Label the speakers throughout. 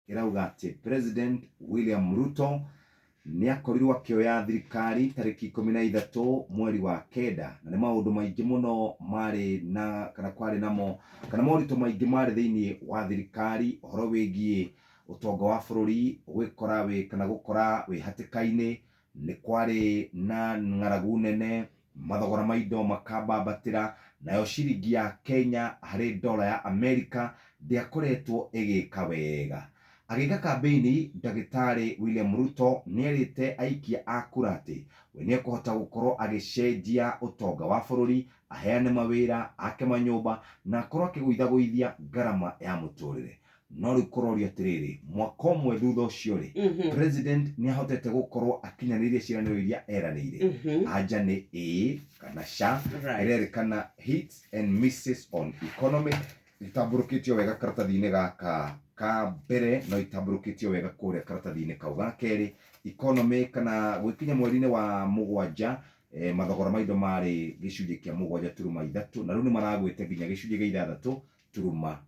Speaker 1: Ĩrauga atĩ President William Ruto nĩ akorirwo akĩoya thirikari tarĩki 13 mweri wa kenda, na nĩ maũndũ maingĩ mũno marĩ na kana kwarĩ namo kana moritũ maingĩ marĩ thĩinĩ wa thirikari, ũhoro wĩgiĩ ũtonga wa bũrũri gwĩkora wĩ kana gũkora wĩ hatĩka-inĩ. Nĩ kwarĩ na ng'aragu nene, mathogora ma indo makambambatĩra, nayo ciringi ya Kenya harĩ dola ya Amerika ndĩakoretwo ĩgĩka wega. Agĩka kambĩini, Ndagĩtarĩ William Ruto nĩerĩte aikia a kura atĩ we nĩekũhota gũkorwo agĩcenjia ũtonga wa bũrũri, aheane mawĩra, ake manyũmba na akorwo akĩgũithagũithia ngarama ya mũtũrĩre. No rĩu kũrorio atĩrĩrĩ, mwaka ũmwe thutha ũcio rĩ, president nĩ ahotete gũkorwo akinyanĩirie ciĩranĩro iria eranĩire? Anja nĩ ĩĩ kana ca. Ĩrerĩkana hits and misses on economy itambũrũkĩtio wega karatathi-inĩ gaka ka mbere, no itambũrũkĩtio wega kũrĩa karatathi-inĩ kau ga kerĩ. Economy kana gwĩkinya mweri-inĩ wa mũgwanja, mathogora ma indo marĩ 7.3, na rĩu nĩ maragwĩte nginya 6.7.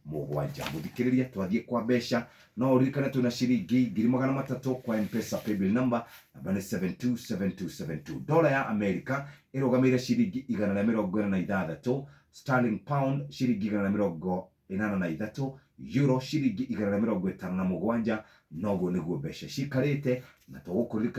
Speaker 1: Mũthikĩrĩria, twathiĩ kwa mbeca, no ũririkane twĩna ciringi 300,000 kwa Mpesa paybill number, namba nĩ 727272. Dola ya Amerika ĩrũgamĩire ciringi 146, sterling pound ciringi 183, euro ciringi 157. Noguo nĩguo mbeca cikarĩte na tũgũkũririkana.